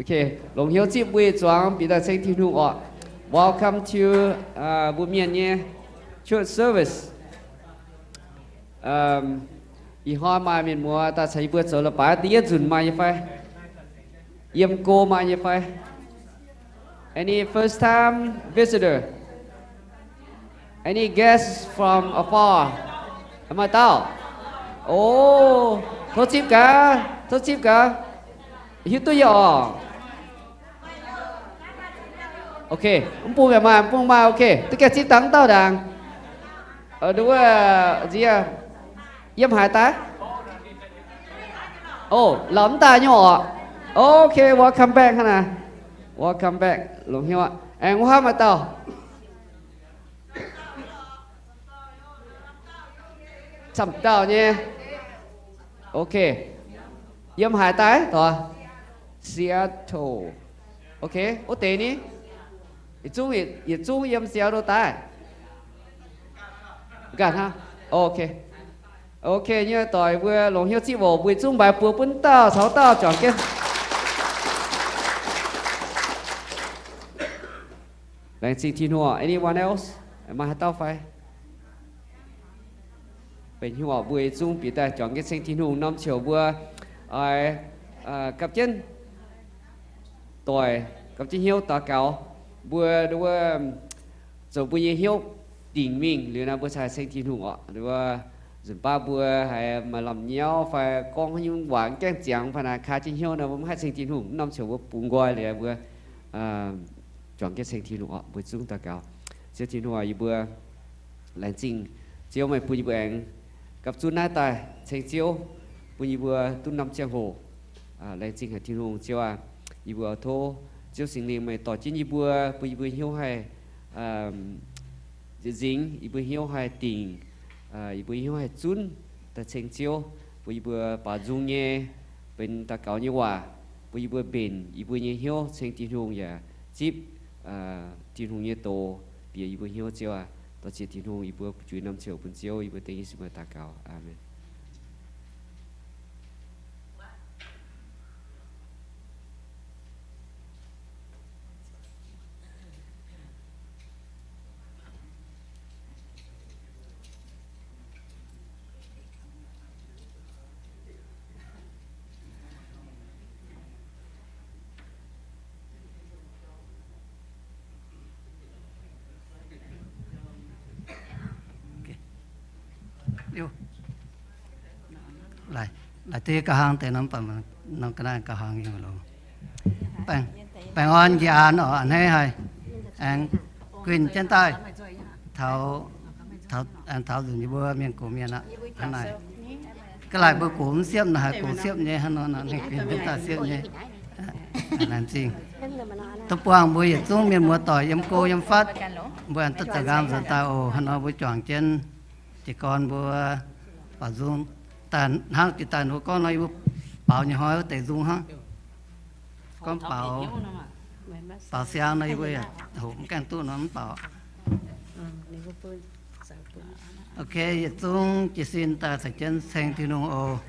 Okay, longc hnyouv zipv mbuo yietc zuangx bieqc daaih ceng Tin-Hungh orqc. Welcome to, uh, mbuo mienh nyei church service. Um, ih hnoi maaih mienh muoz daaih caux yie mbuo zoux leiz-baaix, da'yietv nzunc maaih nyei fai? Yiem go maaih nyei fai? Any first time visitor? Any guests from afar? Maaih dauh? O, tov zipv gaax, tov zipv gaax. Hiuv duqv yie orqc? Okay, mv bung yaac maaih, mv bung maaih, okay. Duqv gaengh zipv dangh dauh ndaangc. Nduov, nziex, yiem haaix daaih? O, lauh mv daaih nyei orqc. Okay, welcome back hnangv naaic. Welcome back, longc hnyouv aqv. Aengx wuov hnangv maaih dauh. Camv dauh nyei. Okay. Yiem haaix daaih? Tov. Seattle. Okay, wuov deix ni? Yietc zungv, yietc zungv yiem Seattle daaih. Ganh hnangv. Okay. Okay, nyei doic mbuo longc hnyouv zipv oc. Mbuo yietc zungv mbaix buoz bun dauh caux dauh juangc jienv. Laengz zingh Tin-Hungh. Anyone else? Maaih haaix dauh fai? Benx hnyouv oc, mbuo yietc zungv bieqc daaih juangc jienv ceng Tin-Hungh. Norm ziouc mbuo oix gapv jienv doic, gapv jienv hnyouv daux gaux. Mbuo, mbuo zoux mbuo nyei hnyouv dingc mingh liuz nor, mbuo cingx ceng Tin-Hungh orqc. Nzunc baav mbuo haiz maaih lamh nyauv fai gorngv haaix nyungc waac gaengh ziangx fai naaic, kaa jienv hnyouv nor, mbuo mv haih ceng Tin-Hungh. Norm ziouc mbuo bungx nqoi liuz mbuo juangc jienv ceng Tin-Hungh orqc. Mbuo zungv daux gaux. Ziouv Tin-Hungh, yie mbuo laengz zingh Ziouv meih bun yie mbuo aengx gapv zunv naaiv daaih ceng Ziouv, bun yie mbuo duqv norm ziangh hoc. Laengz zingh haic Tin-Hungh Ziouv aac, yie mbuo tov Ziouv Singx Lingh meih dorh jienv yie mbuo, bun yie mbuo hnyouv haih nzingx, yie mbuo hnyouv haih dingc, yie mbuo hnyouv haih zunv daaih ceng Ziouv, bun yie mbuo baaux nzung nyei benx daux gaux nyei waac, bun yie mbuo mbenc yie mbuo nyei hnyouv ceng Tin-Hungh yaac zipv Tin-Hungh nyei doz bieqc yie mbuo hnyouv Ziouv aac. Dorh ziex Tin-Hungh yie mbuo juix norm ziouc bun Ziouv, yie mbuo dengv Yesu meih daux gaux. Aamen. Laaic deix gauh hlang deix norm, norm ga'naaiv gauh hlang nyei longx. Baengh orn njiec aanx oc, a'hneiv haic. Aengx guinh jienv daaih taux, taux nzunc yie mbuo mienh gox mienh aqv. Hnangv naaic, ga'laaic mbuo gox mv siepv nor, haiz gox siepv nyei hnangv nor, guinh jienv daaih siepv nyei. Laengz zingh. Tov buangh mbuo yietc zungv mienh muoz doic yiem go yiem fatv, mbuo aengx duqv zanc nqaang nzuonx daaih oc. Hnangv nor mbuo juangc jienv jiez gorn mbuo baaux nzung daaih hnangv jiex daaih mbuo gorngv nor, yie mbuo baaux nyei hnoi wuov deix nzung hnangv. Gorngv baaux, baaux siang nor yie mbuo yaac hoqc mv gaengh duqv nor mv baaux. Ok, yietc zungv jiez sin daaih caux jienv ceng Tin-Hungh oc.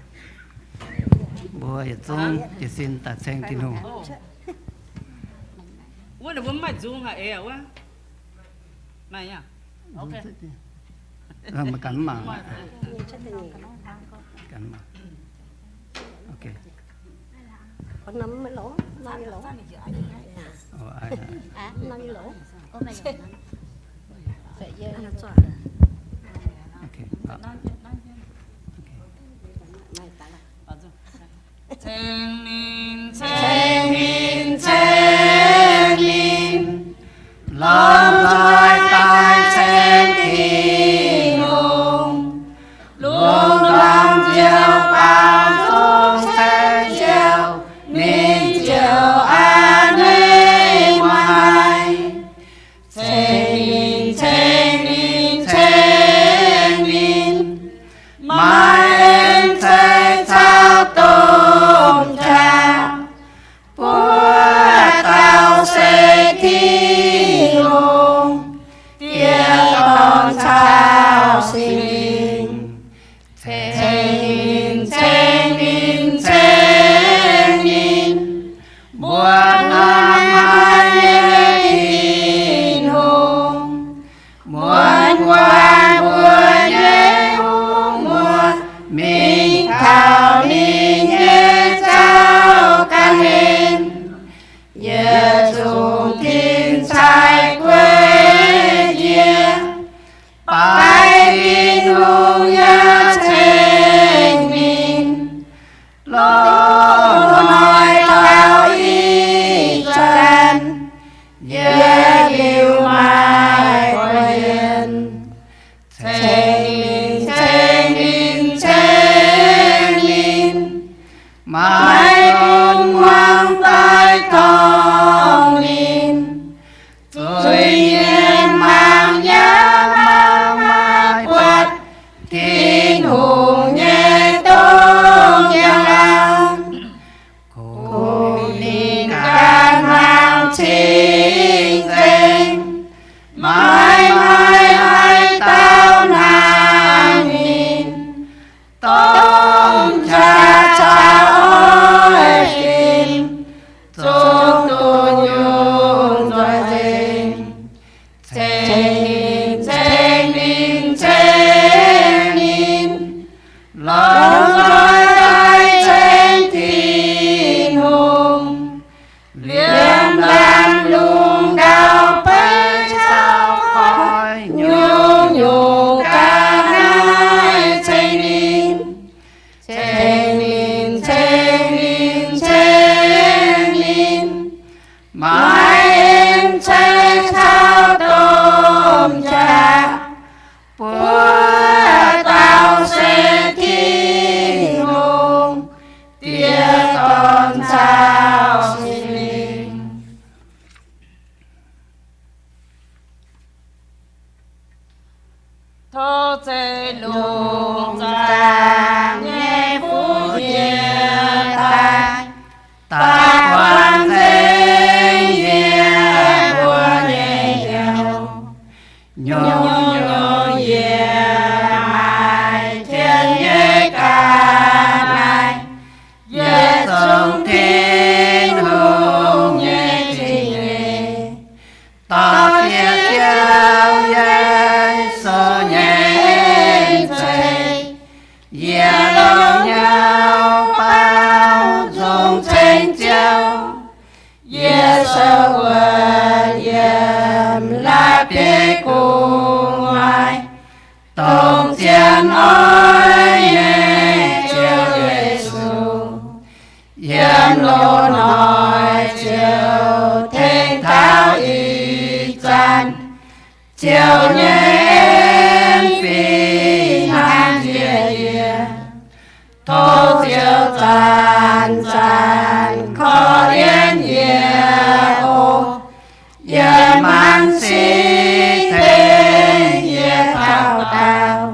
Mbuo yietc zungv jiez sin daaih ceng Tin-Hungh. Wuov ninh mbuo mv maaih nzung haic eix wuov. Maaih aqv. Mv ganh mv mangc. Ganh mv mangc. Ok. Ok. Ceng ninh, ceng ninh, ceng ninh, longc nzoih daaih ceng Tin-Hungh, lungh ndorm nziouv baamh zungv saeng nziouv, ninh ziouc a'hneiv mueiz. Ceng ninh, ceng ninh, ceng ninh, maaih en ceix caux domh qaqv. Tin-Hungh, muonz guaax mbuo nyei hungh muoz mingh taux ninh nyei zaux ganh en. Yietc zungv tin-sai guei yie, baaix Tin-Hungh yaac ceng ninh. Longc hnoi taux ih zanc, yie liuz maaih guanh yienh. Ceng ninh, ceng ninh, ceng ninh, maiv dungx muangx doix-torngv ninh. Zuiz-mienh mangc yaac mangc maiv buatc Tin-Hungh nyei dongh njang-laangc. Kungx ninh ganh hmuangx cing-nzengc, maiv maaih haaix dauh hnangv ninh. Domh qaqv caux oix fim zungv duqv nyungc nzoih nzengc. Ceng ninh, ceng ninh, ceng ninh, longc nzoih ceng Tin-Hungh. Liemh laanh lungh ndau beiv caux koiv nyungc-nyungc ga'naaiv ceng ninh. Ceng ninh, ceng ninh, ceng ninh, maiv en ceix caux domh qaqv. Buov dauh se Tin-Hungh, Diex, Dorn caux Singx Lingh. Tov zeiv lungh zaangc nyei fuqv jiex daaih, daaih buangh nzengc yie mbuo nyei hnyouv. Nyungc-nyungc yie maaih jiex nyei ga'naaiv, yietc zungv Tin-Hungh nyei zingh nyeic. Dorh jienv Ziouv Yesu nyei en-zeix, yie longc hnyouv baaux nzung ceng Ziouv. Yie sou wuonv yiem la'bieiv gu'nguaaic, dongh zien oix nyei Ziouv Yesu. Yiem loz-hnoi Ziouv tengx taux ih zanc, Ziouv nyei en fih hnangv njiec yie. Tov Ziouv zanc-zanc korv-lienh yie oc. Yie maanc sic tengx yie taux daauh,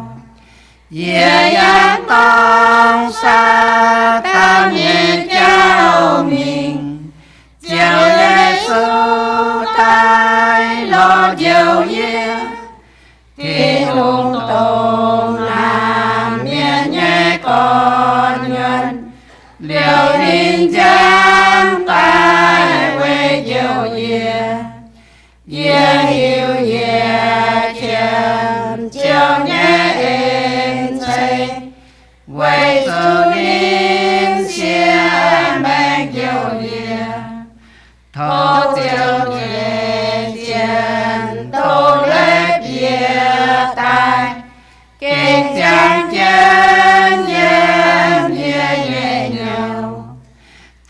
yie yaac dorngc Saadaan nyei jauv mingh. Ziouv Yesu daaih lorz njoux yie. Tin-Hungh dongh naamh mienh nyei gorn-nyuonh, liouc ninh nziaamv daaih weic njoux yie. Yie hiuv yie qiemx Ziouv nyei en-zeix, weic zuqc ninh siev maengc njoux yie. Tov Ziouv nyei zien dongh leiz bieqc daaih, gengh ziangx jienv yiem yie nyei hnyouv.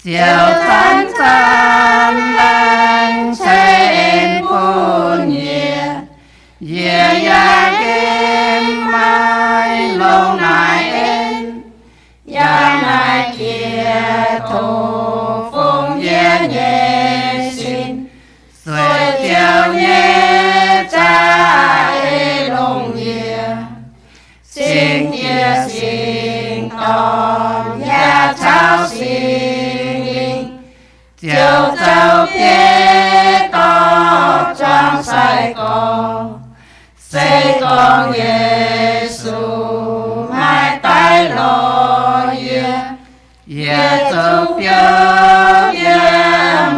Ziouv zanc-zanc laengz ceix en bun yie, yie yaac gengh maaih longx naaic en. Yangh naaic jiex tov fungx yie nyei sin, sueih Ziouv nyei za'eix longc yie. Singx Diex, Singx Dorn, yaac caux Singx Lingh, Ziouv zoux bieiv dorh zuangx sai-gorx. Se gorngv Yesu maiv daaih lorz yie, yie zungv biouv yiem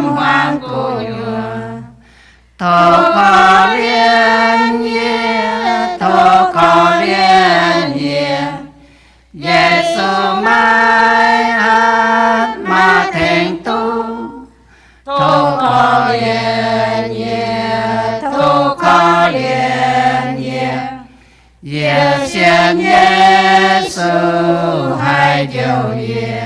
Tov korv-lienh yie, tov korv-lienh yie, yie sienx Yesu haih njoux yie.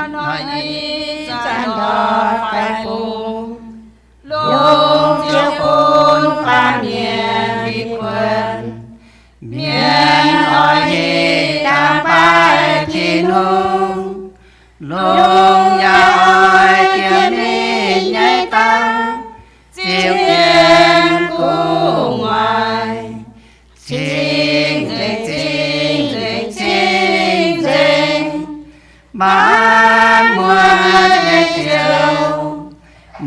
Hnoi ih zanc ndortv fai bung, lungh ziouc bun baamh mienh fih kuonx. Mienh oix hiuv dangh baaih Tin-Hungh, lungh yaac oix jiex mingh nyei dangh, ziux jienv gu'nguaaic, cing-nzengc, cing-nzengc, cing-nzengc, maanc muotc nyei Ziouv,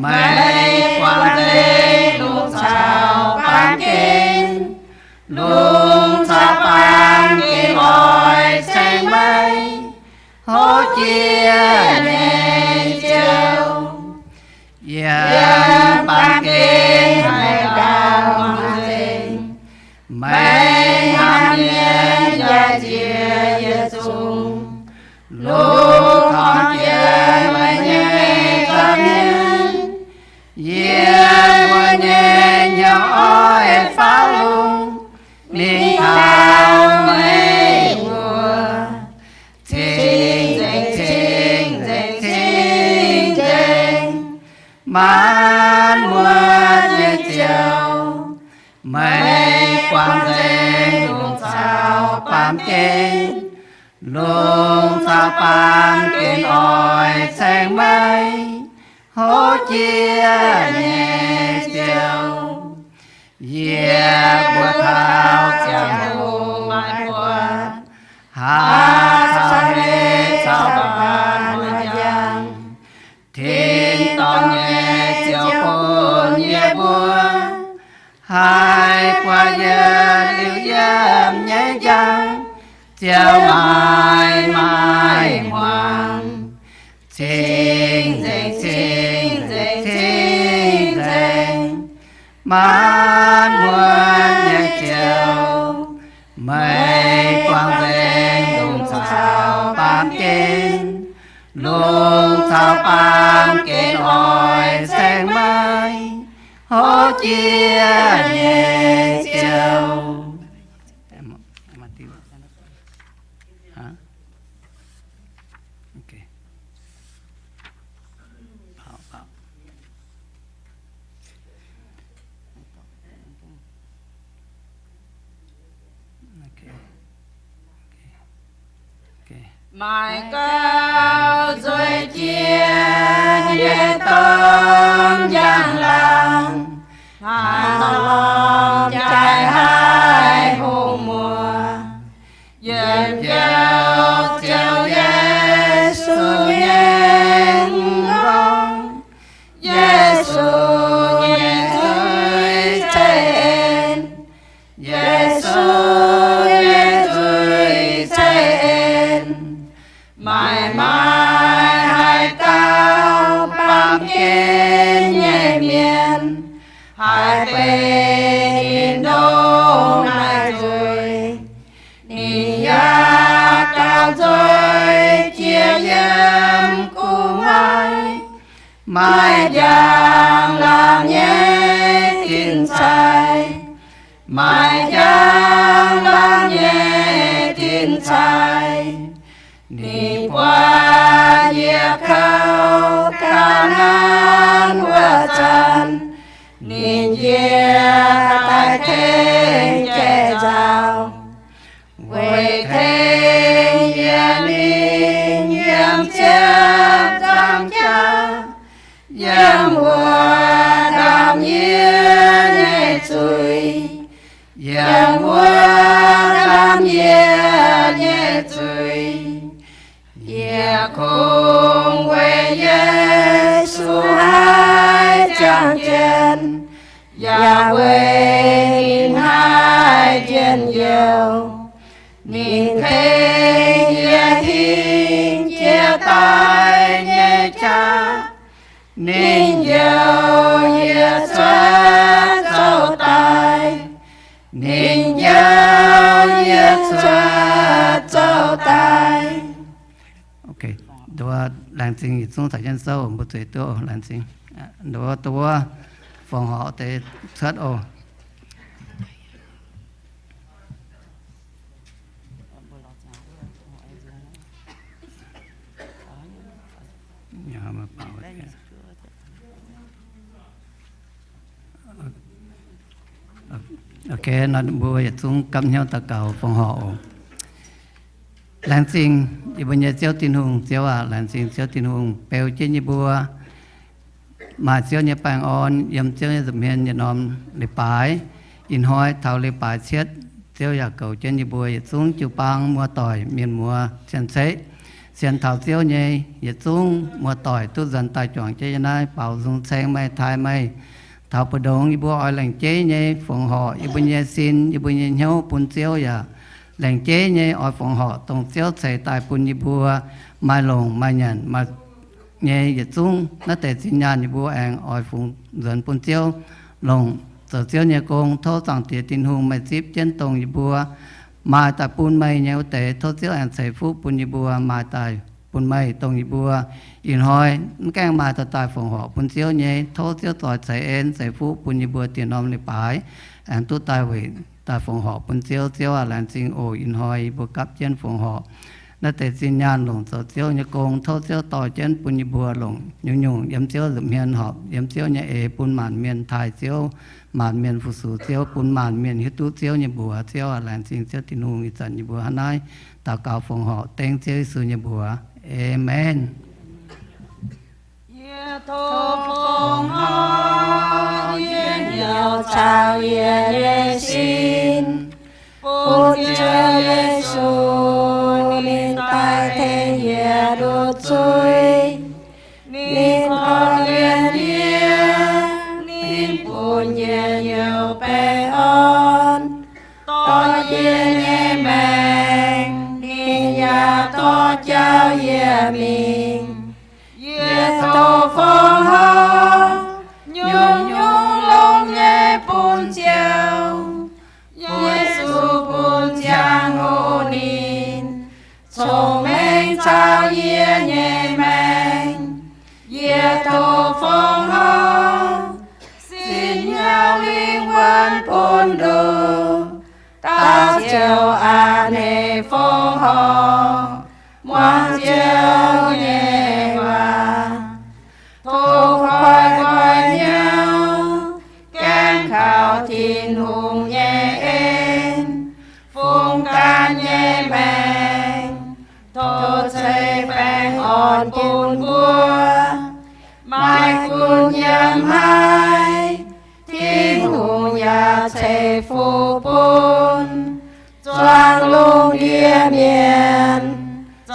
meih buangh nzengc lungh caux baamh gen. Lungh caux baamh gen oix ceng meih, houv jiex nyei Ziouv. Yiem baamh gen haaix dauh muangx nzengc, meih hnamv mienh yaac njiec yietc zungv. Lungh torngv jiex meih nyei nza'hmien, yiem mbuo nyei hnyouv oix faaux lungh mingh taux meih mbuo. Cing-nzengc, cing-nzengc, cing-nzengc, maanc muotc nyei Ziouv, meih buangh nzengc lungh caux baamh gen. Lungh caux baamh gen oix ceng meih, houv jiex nyei Ziouv. Yie mbuo taux ziangh hoc maaih buonc, haaix caux heix caux baac maaih njang. Tin-dorngh nyei Ziouv bun yie mbuo, haih buatc yietc liuz yiem nyei njang, Ziouv maaih, maaih hmuangx. Cing-nzengc, cing-nzengc, cing-nzengc, maanc muotc nyei Ziouv, meih buangh nzengc lungh caux baamh gen. Lungh caux baamh gen oix ceng meih, houv jiex nyei Ziouv. Maaih gauh nzueic jiex nyei dorn njang-laangc, hnangv lorngx jaaix haih hungh muoz. Yiem Njoux Ziouv Yesu nyei hngongx, Yesu nyei nzuih ceix en, Yesu nyei nzuih ceix en. Maaih, maaih haaix dauh baamh gen nyei mienh haih benx ndongc naaiv nzuih? Ninh yaac gauh nzueic jiex yiem gu'nguaaic. Maaih njang-laangc nyei tin-taiv, maaih njang-laangc nyei tin-taiv. Ninh buatc yie kouv ga'naaiv wuov zanc, ninh njiec daaih tengx jai-nzauh, weic tengx yie mingh yiem ziepc nzaangc jaax, yiem wuov ndaamv yie nyei zuiz, yiem wuov ndaamv yie nyei zuiz. Yie kungx weic Yesu haih jangx jienv, yaac weic ninh haih njien-youh. Ninh tengx yie hingh jiex daaih nyei qaqv, Ninh njoux yie cuotv zoux daaih. Ninh njoux yie cuotv zoux daaih. Ok, nduov laengz zingh yietc zungv caux jienv souv, mbuo zueiz duqv laengz zingh. Nduov, nduov, fongc horc deix cuotv oc. Ok, nor mbuo yietc zungv gapv hnyouv daux gaux fongc horc oc. Laengz zingh yie mbuo nyei Ziouv Tin-Hungh. Ziouv aac, laengz zingh Ziouv Tin-Hungh beu jienv yie mbuo maaih Ziouv nyei baengh orn yiem Ziouv nyei nza'hmien yietc norm leiz-baaix. Ih hnoi taux leiz-baaix cietv, Ziouv yaac goux jienv yie mbuo yietc zungv jiu-baang muoz-doic mienh muoz cien-ceqv, sienx taux Ziouv nyei yietc zungv muoz-doic duqv nzuonx daaih juangc jienv yiem naaiv baaux nzung ceng meih, taaih meih. Taux mbu'ndongx yie mbuo oix laengc jeiv nyei fongc horc yie mbuo nyei sin, yie mbuo nyei hnyouv bun Ziouv yaac laengc jeiv nyei oix fongc horc dongh Ziouv ceix daaih bun yie mbuo maaih longc maaih nyanc maaih nyei yietc zungv naaiv deix zinh nyaanh yie mbuo aengx oix fungx nzuonx bun Ziouv, longc zoux Ziouv nyei gong. Tov Zaangc Diex Tin-Hungh meih zipv jienv dongh yie mbuo maaih daaih bun meih nyei wuov deix. Tov Ziouv aengx ceix fuqv bun yie mbuo maaih daaih bun meih dongh yie mbuo ih hnoi mv gaengh maaih daaih daaih fongc horc bun Ziouv nyei. Tov Ziouv zoix ceix en ceix fuqv bun yie mbuo dieh norm leiz-baaix aengx duqv daaih weic daaih fongc horc bun Ziouv. Ziouv aac, laengz zingh oc. Ih hnoi yie mbuo gapv jienv fongc horc naaiv deix zinh nyaanh longc zoux Ziouv nyei gong. Tov Ziouv dorh jienv bun yie mbuo longc nyungc-nyungc yiem Ziouv nza'hmien horpc, yiem Ziouv nyei eix bun maanc mienh taaih Ziouv, maanc mienh fu-sux Ziouv, bun maanc mienh hiuv duqv Ziouv nyei mbuox. Ziouv aac, laengz zingh Ziouv Tin-Hungh. Ih zanc yie mbuo hnangv naaiv daux gaux fongc horc dengv Ziouv Yesu nyei mbuox. Aamen. Yie tov fongc horc yie nyei hnyouv caux yie nyei sin bun Ziouv Yesu, ninh daaih tengx yie nduqc zuiz. Ninh korv-lienh yie, ninh bun yie hnyouv baengh orn, dorh yie nyei maengc, ninh yaac dorh jauv yie mingh. Yie tov fongc horc, nyungc-nyungc longx nyei bun Ziouv. Yesu bun ziangh hoc ninh cong-mengh caux yie nyei maengc. Yie tov fongc horc, sin nyauv lingh wuonh bun nduqc. Dauh ziouc a'hneiv fongc horc muangx Ziouv nyei waac. Tov koiv-koiv hnyouv gaengh kaux Tin-Hungh nyei en, fungx ganh nyei maengc. Tov ceix baengh orn bun mbuo, maaih gunv yiem haaix, Tin-Hungh yaac ceix fuqv bun. Zuangx lungh ndiev mienh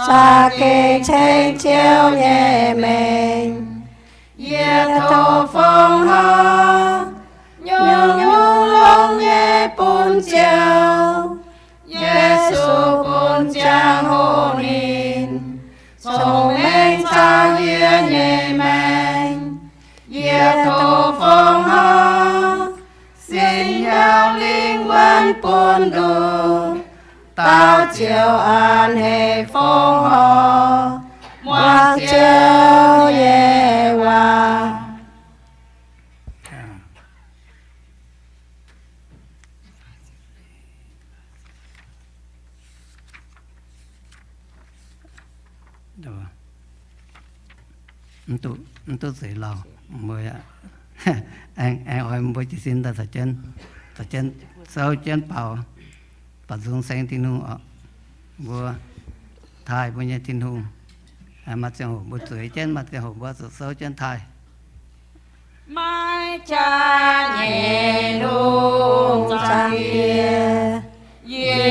za'gengh ceng Ziouv nyei mengh. Yie tov fongc horc, nyungc-nyungc longx nyei bun Ziouv. Yesu bun ziangh hoc ninh cong-mengh caux yie nyei maengc. Yie tov fongc horc, sin nyauv lingh wuonh bun nduqc. Dauh ziouc a'hneiv fongc horc muangx Ziouv nyei waac. Mv duqv, mv duqv zeix lauh, mbuo aengx, aengx oix mbuo jiez sin daaih caux jienv, caux jienv souv jienv baaux, baaux nzung ceng Tin-Hungh oc. Mbuo taaih mbuo nyei Tin-Hungh. Maaih ziangh hoc mbuo zueiz jienv, maaih ziangh hoc mbuo zuqc souv jienv taaih. Maiv jaax nyei Lungh Zaangc Diex, yie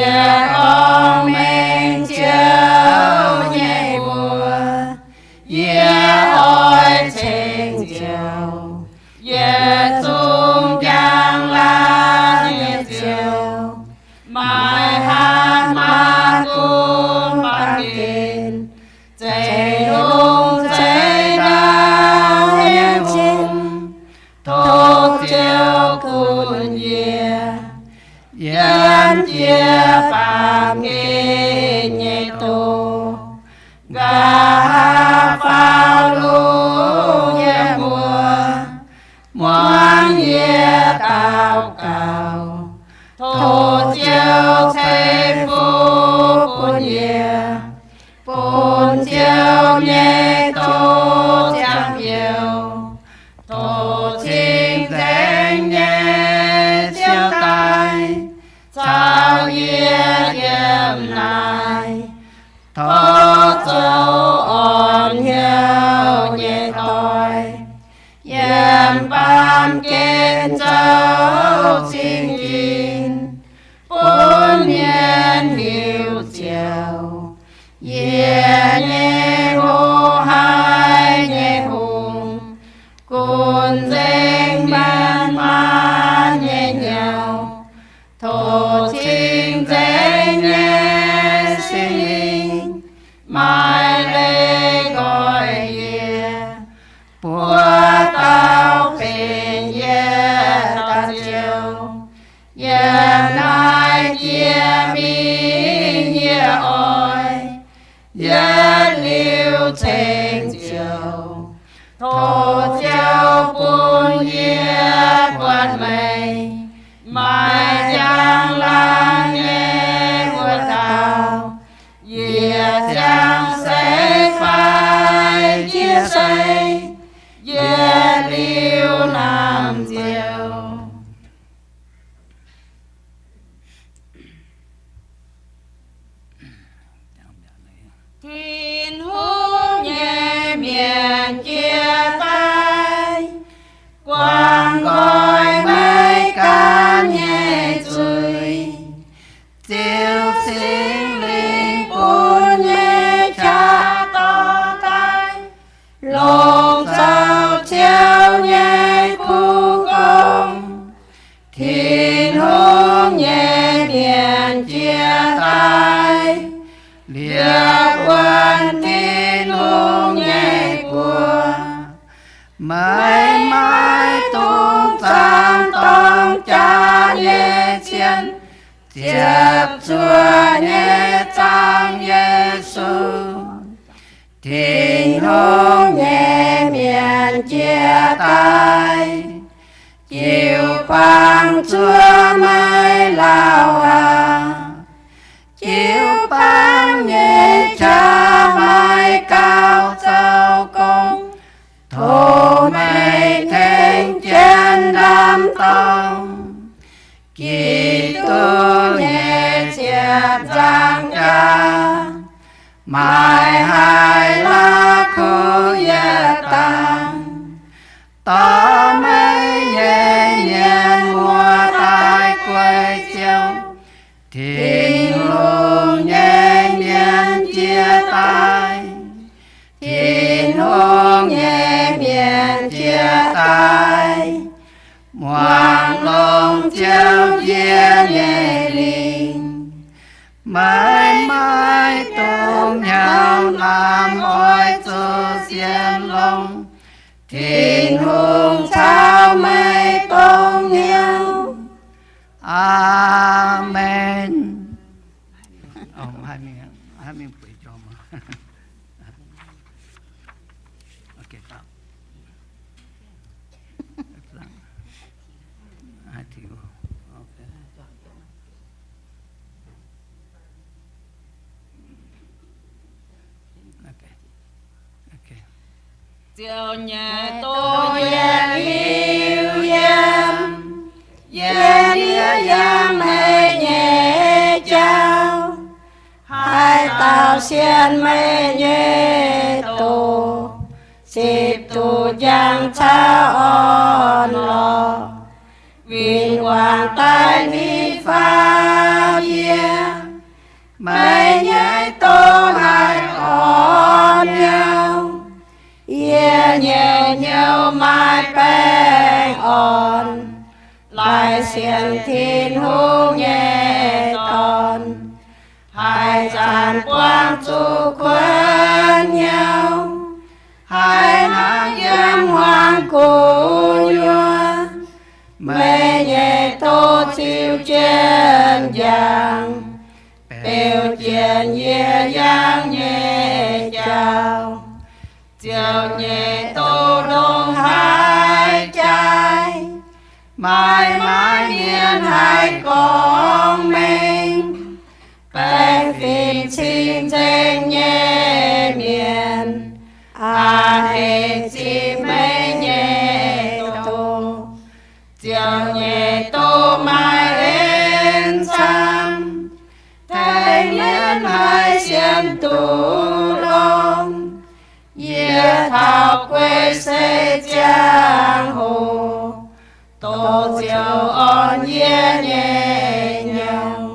dorh mengh Ziouv nyei mbuox. Yie oix ceng Ziouv yietc zungv njang laangh nyei ziouc, maiv hatc maaz-gunv baamh gen, zeiv lungh zeiv ndau nyei muangx yie daux gaux. Tov Ziouv ceix fuqv bun yie, bun Ziouv nyei doz ziangh biouv. Tov cing-nzengc nyei Ziouv daaih caux yie yiem naaiv. Tov zoux orn hnyouv nyei doic, yiem baamh gen zoux cing-jin, bun mienh hiuv Ziouv, yie nyei hungh haaix nyei hungh, gunv nzengc mienh maanh nyei hnyouv. Tov cing-nzengc nyei Singx Lingh maaih leiz nqoi yie, buo dauh benx yie dauh Ziouv. Yiem naaiv jiex mingh yie oix yietc liuz ceng Ziouv. Tov Ziouv bun yie buatc meih, maaih njang laangh nyei wuov dauh, yie ziangh seix fai jiex seix, yietc liuz namx Ziouv. Tin-Hungh nyei mienh jiex daaih, guangc nqoi meih ganh nyei zuiz, ziux Singx Lingh bun nyei qaqv dorh daaih, longc zoux Ziouv nyei kuv gong. Tin-Hungh nyei mienh jiex daaih, liepc wuonh Tin-Hungh nyei buoz. Meih maaih dungx zaangc dorng jaax nyei cien, ziepc zuoqv nyei zaangc Yesu. Tin-Hungh nyei mienh jiex daaih, jiu-baang zuov meih lauh aqv. Jiu-baang nyei qaqv maaih gauh zoux gong, tov meih tengx jienv ndaam dorngx. Giduc nyei ziepc nzaangc jaax maaih haiz la'kuqv yietc dangh. Dorh meih nyei mienh muoz-doic guei Ziouv. Tin-Hungh nyei mienh jiex daaih, Tin-Hungh nyei mienh jiex daaih, muangx longx Ziouv njiec nyei lingc. Meih maaih dongh hnyouv lamh oix zuqc sienx longx. Tin-Hungh caux meih dongh hnyouv. Aamen. Ziouv nyei doz yie hiuv yiem, yie ndiev yiem meih nyei jauv. Haaix dauh sienx meih nyei doz, zipv duqv njang caux orn-lorqc. Win-wangv daaih nitv faaux yie, meih nyei doz haih orn nyauv. Yie nyei hnyouv maaih baengh orn, laaix sienx Tin-Hungh nyei Dorn. Haaix zanc buangh zuqc kuonx hnyouv, haaix hnangv yiem hmuangx gu'nyuoz, meih nyei doz ziux jienv njang, beu jienv yie yangh nyei jauv. Ziouv nyei doz ndongc haaix jaax Maaih, maaih mienh haih gorngv mengh, baeqc fingx cing-nzengc nyei mienh, aa, hec ziqc meih nyei doz. Ziouv nyei doz maaih en camv, tengx mienh haih sienx duqv longx. Yie taux guei seix ziangh hoc, dongh Ziouv orn yie nyei nyouz,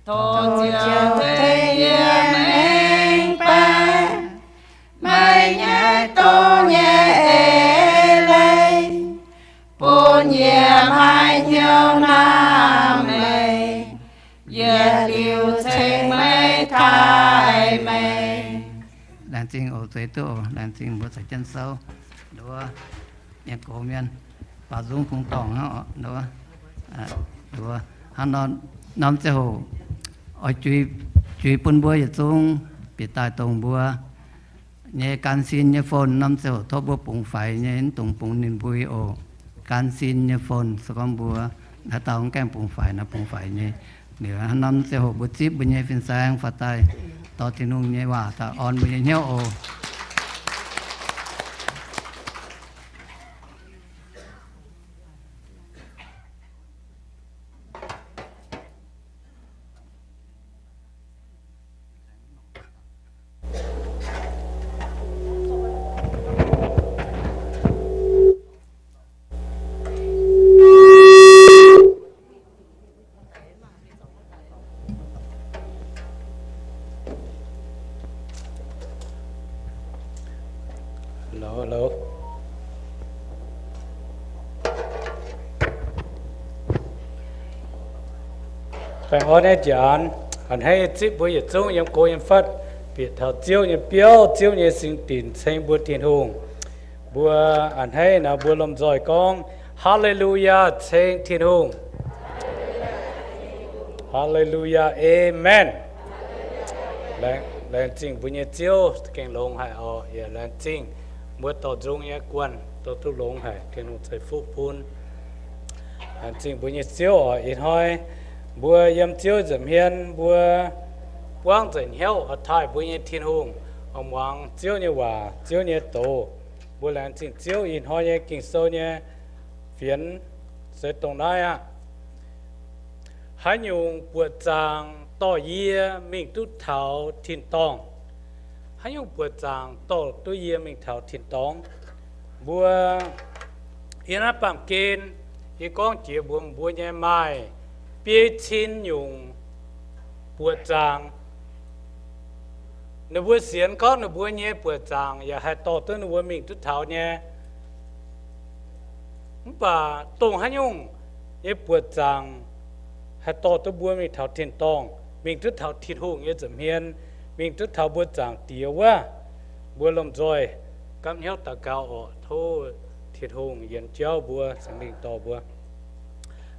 dongh Ziouv tengx yie mengh baeqc meih nyei doz nyei eix leiz, bun yie maiv hnyouv naaiv meih, yie liuz ceng meih, taaih meih. Laengz zingh oc, zeix duqv oc. Laengz zingh mbuo caux jienv souv. Nduov, mienh gox mienh, baaux nzung kungx dorngc hnangv oc. Nduov, nduov, hnangv nor, norm ziangh hoc oix juix, juix bun mbuo yietc zungv bieqc daaih dongh mbuo nyei gan sin nyei phone. Norm ziangh hoc tov mbuo bungx faix nyei, mv dungx bungx ninh mbui oc. Gan sin nyei phone, se gorngv mbuo haaix dauh mv gaengh bungx faix nor, bungx faix nyei. Liuz hnangv norm ziangh hoc mbuo zipv mbuo nyei fin-saeng faaux daaih dorh Tin-Hungh nyei waac daaih orn mbuo nyei hnyouv oc. Hello, hello. Baengh orn nyei njaaux, a'hneiv nyei zipv mbuo yietc zungv yiem go yiem fatv bieqc taux Ziouv nyei biauv, Ziouv nyei singx dinc ceng mbuo Tin-Hungh. Mbuo a'hneiv nor mbuo lomh nzoih gorngv, Haa^le^lu^yaa, ceng Tin-Hungh. Haa^le^lu^yaa, aamen. Laengz, laengz zingh mbuo nyei Ziouv, gengh longx haic oc. Yaac laengz zingh mbuo dorh nzung nyei guanh dorh duqv longx haic, Tin-Hungh ceix fuqv bun. Laengz zingh mbuo nyei Ziouv oc. Ih hnoi mbuo yiem Ziouv nza'hmien mbuo buangv nzengc hnyouv oix taaih mbuo nyei Tin-Hungh, oix muangx Ziouv nyei waac, Ziouv nyei doz. Mbuo laengz zingh Ziouv ih hnoi nyei Ging-Sou nyei fienx se dongh naaiv aqv. Haaix nyungc buoqc zaangc dorh yie mingh duqv taux tin-dorngh? Haaix nyungc buoqc zaangc dorh duqv yie mingh taux tin-dorngh? Mbuo yiem naaiv baamh gen, yie gorngv jiex mbuox mbuo nyei, maaih biei cin nyungc buoqc zaangc. Ninh mbuo sienx gorngv ninh mbuo nyei buoqc zaangc yaac haih dorh duqv ninh mbuo mingh duqv taux nyei. Mv baac dongh haaix nyungc nyei buoqc zaangc haih dorh duqv mbuo mingh taux tin-dorngh, mingh duqv taux Tin-Hungh nyei nza'hmien, mingh duqv taux mbuo Zaangc Diex wuov? Mbuo lomh nzoih gapv hnyouv daux gaux oc. Tov Tin-Hungh yienx jauv mbuo, Singx Lingh dorh mbuo.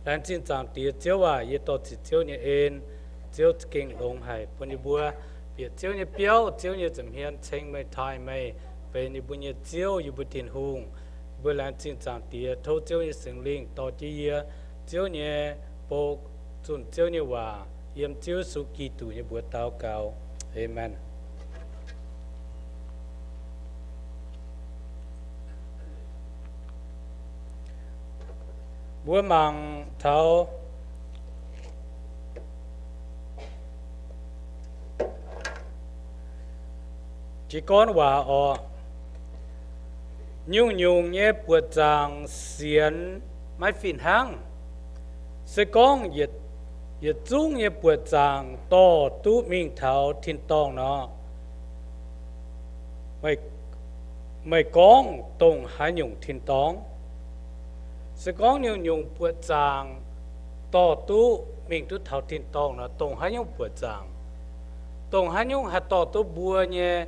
Laengz zingh Zaangc Diex Ziouv aac, yie dorh ziqc Ziouv nyei en. Ziouv za'gengh longx haic bun yie mbuo bieqc Ziouv nyei biauv, Ziouv nyei nza'hmien ceng meih, taaih meih, benx yie mbuo nyei Ziouv, yie mbuo Tin-Hungh. Yie mbuo laengz zingh Zaangc Diex, tov Ziouv nyei Singx Lingh dorh jienv yie Ziouv nyei bou, zunh Ziouv nyei waac, yiem Ziouv Yesu Giduc nyei mbuox daux gaux. Aamen. Mbuo mangc taux jiez gorn waac oc. Nyungc-nyungc nyei buoqc zaangc sienx maiv fih hnangv. Se gorngv yietc, yietc zungv nyei buoqc zaangc dorh duqv mingh taux tin-dorngh nor, meih, meih gorngv dongh haaix nyungc tin-dorngh? Se gorngv nyungc-nyungc buoqc zaangc dorh duqv mingh duqv taux tin-dorngh nor, dongh haaix nyungc buoqc zaangc? Dongh haaix nyungc haih dorh duqv mbuo nyei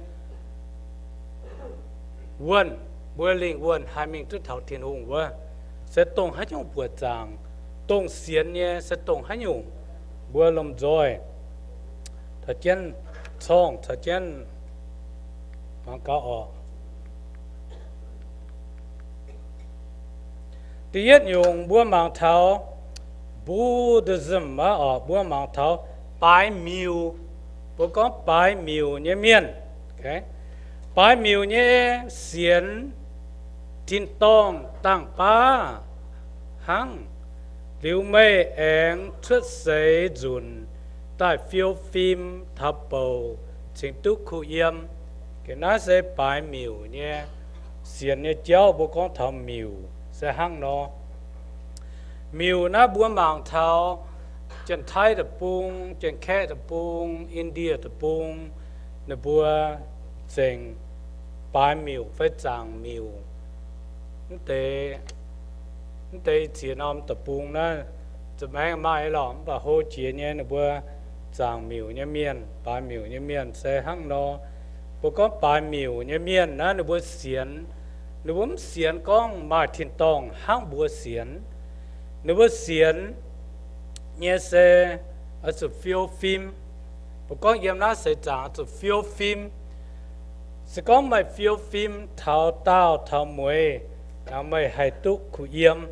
wuonh, mbuo lingh wuonh haih mingh duqv taux Tin-Hungh wuov? Se dongh haaix nyungc buoqc zaangc? Dongh sienx nyei se dongh haaix nyungc? Mbuo lomh nzoih caux jienv corngh, caux jienv mangc gaax oc. Da'yietv nyungc mbuo mangc taux Buddhism aqv oc, mbuo mangc taux baaix miuc. Mbuo gorngv baaix miuc nyei mienh. Baaix miuc nyei sienx tin-dorngh dangh baav hnangv. Liuz meih aengx cuotv seix nzunc daaih fiou fim taux bouc cingx duqv kuh yiem. Naaiv se baaix miuc nyei sienx nyei jauv. Mbuo gorngv taux miuc se hnangv nor. Miuc naaiv mbuo mangc taux Janx-Taiv deic-bung, Janx-Kaeqv deic-bung, Indie deic-bung, ninh mbuo zengc baaix miuc fai zaangc miuc. Mv deix, mv deix ziex norm deic-bung naaiv za'maengx maaih lorqc, mv baac hlo jiex nyei ninh mbuo zaangc miuc nyei mienh, baaix miuc nyei mienh se hnangv nor. Mbuo gorngv baaix miuc nyei mienh naaiv ninh mbuo sienx, ninh mbuo mv sienx gorngv maaih tin-dorngh hnangv mbuo sienx. Ninh mbuo sienx nyei se oix zuqc fiou fim. Mbuo gorngv yiem naaiv seix zaangc oix zuqc fiou fim. Se gorngv meih fiou fim taux daauh taux mueiz, meih haih duqv kuh yiem.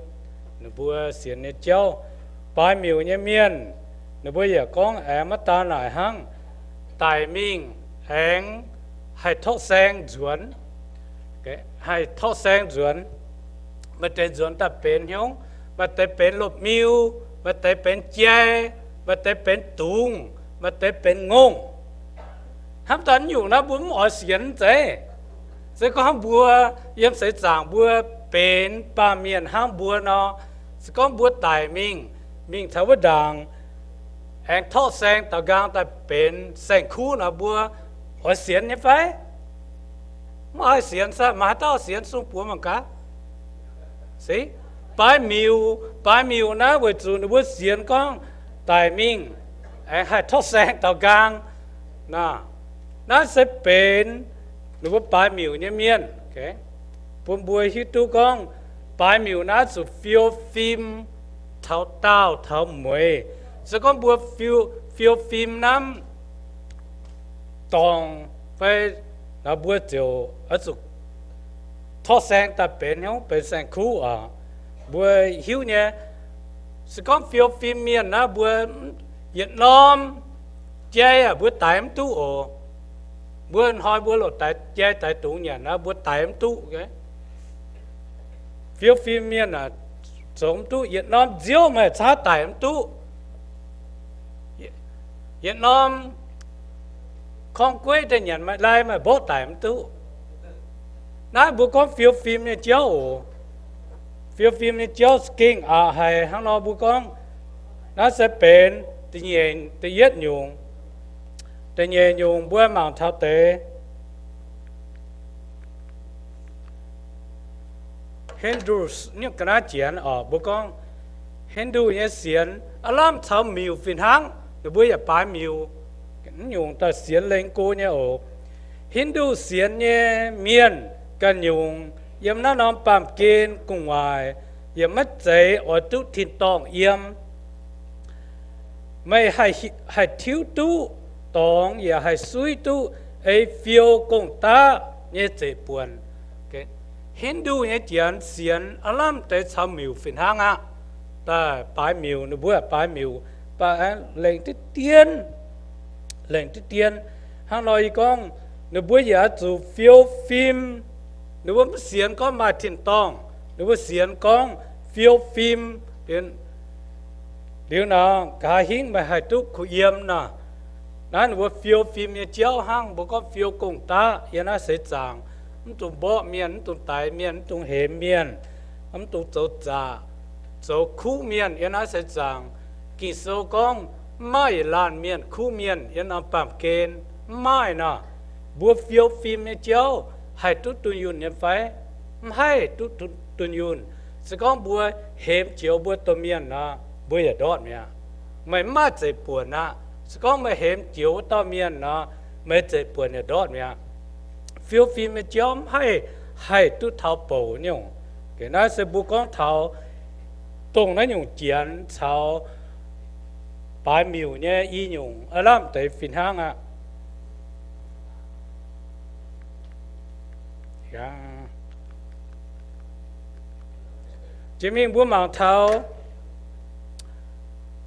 Ninh mbuo sienx nyei jauv. Baaix miuc nyei mienh, ninh mbuo yaac gorngv aengx maiv daan naaic hnangv, daic mingh aengx haih torqv saeng nzuonx. Haih torqv saeng nzuonx. Maaih deix nzuonx daaih benx hnyouv, maaih deix benx lopv-miu, maaih deix benx jai, maaih deix benx dungz, maaih deix benx ngongh. Hnamv daaih nyungc naaiv mbuo mv oix sienx zeiz. Se gorngv mbuo yiem seix zaangc mbuo benx baamh mienh hnangv mbuo nor, se gorngv mbuo daic mingh, mingh taux wuov ndaangc aengx torqv saeng daaux nqaang daaih benx saeng-kuv nor, mbuo oix sienx nyei fai? Mv oix sienx, mv haaix dauh sienx, sung buoz mangc gaax. Se, baaix miuc, baaix miuc naaiv weic zuqc ninh mbuo sienx gorngv daic mingh aengx haih torqv saeng daaux nqaang. Naaiv se benx ninh mbuo baaix miuc nyei mienh. Bun mbuo hiuv duqv gorngv baaix miuc naaiv zuqc fiou fim taux daauh taux mueiz. Se gorngv mbuo fiou, fiou fim naaiv dorngc fai, mbuo ziouc oix zuqc torqv saeng daaih benx hnyouv benx saeng-kuv oc. Mbuo hiuv nyei, se gorngv fiou fim mienh naaiv mbuo yietc norm jai aac mbuo daix mv duqv oc. Mbuo hnoi mbuo loc daix jai daix dungz nyanc naaiv mbuo daix mv duqv. Fiou fim mienh aah, zoux mv duqv. Yietc norm nziouv meih caaiv daic mv duqv. Yietc norm korng-gueiv daaih nyanc maaih lai maaih mborqv daic mv duqv. Naaiv mbuo gorngv fiou fim nyei jauv oc. Fiou fim nyei jauv gengh aqc haic hnangv nor mbuo gorngv. Naaiv se benx da'nyeic, da'yietv nyungc. Da'nyeic nyungc mbuo mangc taux deix Hindus nyungc ga'naaiv janx oc, mbuo gorngv Hindu nyei sienx aav lamh caux miuc fih hnangv. Ninh mbuo yaac baaix miuc, nyungc daaih sienx lengx go nyei oc. Hindu sienx nyei mienh ganh nyungc yiem naaiv norm baamh gen gu'nguaaic yaac maiv zeiz oix duqv tin-dorngh yiem. Meih haih, haih tiuv duqv dorngx yaac haih suiv duqv ei fiou gong-daqv nyei zeiv-buonc. Hindu nyei janx sienx aav lamh deix caux miuc fih hnangv aqv. Daaih baaix miuc, ninh mbuo baaix miuc, baaix lengc diqv dien, lengc diqv dien. Hnangv nor yie gorngv, ninh mbuo yaac oix zuqc fiou fim. Ninh mbuo mv sienx gorngv maaih tin-dorngh, ninh mbuo sienx gorngv fiou fim. Liuz nor, nqa'haav hingv meih haih duqv kuh yiem nor. Naaiv ninh mbuo fiou fim nyei jauv hnangv, mbuo gorngv fiou gong-daqv yiem naaiv seix zaangc, mv dungx mborqv mienh, mv dungx daix mienh, mv dungx hemx mienh, mv dungx zoux zaqc, zoux kuv mienh yiem naaiv seix zaangc. Ging-Sou gorngv mv maaih yietc laanh mienh kuv mienh yiem norm baamh gen, mv maaih nor. Mbuo fiou fim nyei jauv haih duqv dunh yunh nyei fai? Mv haih duqv dunh yunh. Se gorngv mbuo hemx jiex mbuo domh mienh nor, mbuo yaac ndortv mi'aqv. Meih mv maaih zeiv-buonc aqv. Se gorngv meih hemx jiex wuov dauh mienh nor, meih zeiv-buonc yaac ndortv mi'aqv. Fiou fim nyei jauv mv haih, haih duqv taux bouc nyungc. Naaiv se mbuo gorngv taux dongh naaiv nyungc janx caux baaix miuc nyei i nyungc aav lamh deix fih hnangv aqv. Jiex mingh mbuo mangc taux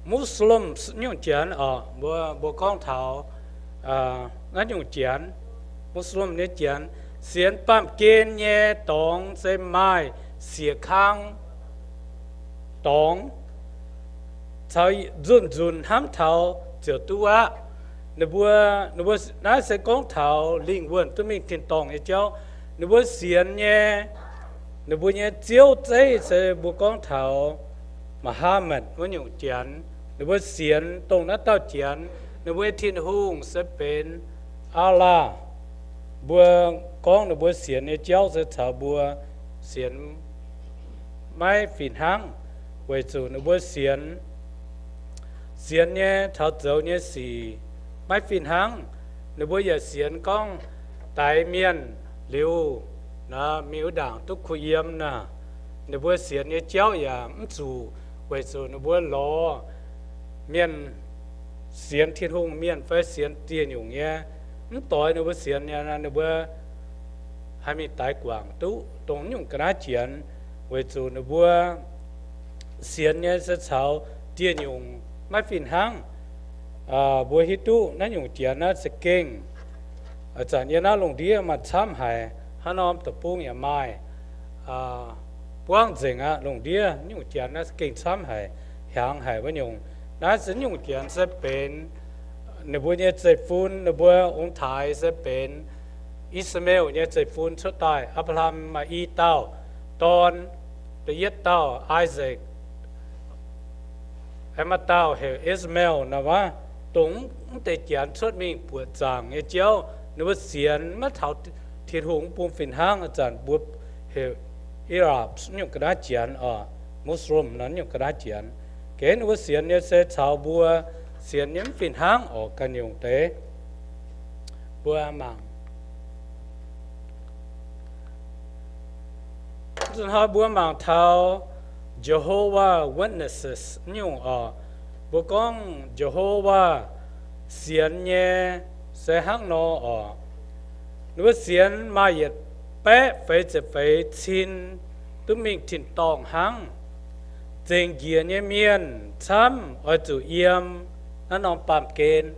Muslim nyungc janx oc, mbuo, mbuo gorngv taux naaiv nyungc janx, Muslim nyei janx, sienx baamh gen nyei dorngx se maaih siec kang dorngx, caux nzunc nzunc hnamv taux ziouc duqv aqv. Ninh mbuo, ninh mbuo naaiv se gorngv taux lingh wuonh duqv mingh tin-dorngh nyei jauv. Ninh mbuo sienx nyei, ninh mbuo nyei ziouv zeiv se mbuo gorngv taux Muhammad wuov nyungc janx. Ninh mbuo sienx dongh naaiv dauh janx, ninh mbuo nyei Tin-Hungh se benx Allah. Mbuo gorngv ninh mbuo sienx nyei jauv se caux mbuo sienx maiv fih hnangv, weic zuqc ninh mbuo sienx, sienx nyei taux zoux nyei sic maiv fih hnangv. Ninh mbuo yaac sienx gorngv daix mienh liuz, mingh wuov ndaangc duqv kuh yiem naaic. Ninh mbuo sienx nyei jauv yaac mv zuqc, weic zuqc ninh mbuo lorz mienh sienx Tin-Hungh mienh fai sienx dieh nyungc nyei, mv doix ninh mbuo sienx nyei, ninh mbuo haih mingh daix guangc duqv dongh nyungc ga'naaiv janx, weic zuqc ninh mbuo sienx nyei se caux dieh nyungc maiv fih hnangv. Mbuo hiuv duqv naaiv nyungc janx naaiv za'gengh, zanc yie naaiv lungh ndiev maaih camv haic, hnangv norm deic-bung yaac maaih, buangv nzengc aqv. Lungh ndiev nyungc janx naaiv za'gengh camv haic, hiaangx haic wuov nyungc. Naaiv se nyungc janx se benx ninh mbuo nyei zeiv-fun, ninh mbuo ong-taaix se benx I^saa^laa^en nyei zeiv-fun cuotv daaih. Apc^laa^ham maaih i dauh dorn, da'yietv dauh Isaac, aengx maaih dauh heuc Ishmael naaic wuov, dongh mv deix janx cuotv mingh buoqc zaangc nyei jauv. Ninh mbuo sienx maiv taux Tin-Hungh mv bung fih hnangv. Ih zanc mbuo heuc Arab nyungc ga'naaiv janx oc, Muslim nor nyungc ga'naaiv janx. Gengh ninh mbuo sienx nyei se caux mbuo sienx nyei mv fih hnangv oc ganh nyungc deix. Mbuo mangc Ih zanc hnoi mbuo mangc taux Jehovah Witnesses nyungc oc. Mbuo gorngv Jehovah sienx nyei se hnangv nor oc. Ninh mbuo sienx maaih yietc baeqv feix ziepc feix cin duqv mingh tin-dorngh hnangv. Zengc njiec nyei mienh camv oix zuqc yiem naaiv norm baamh gen.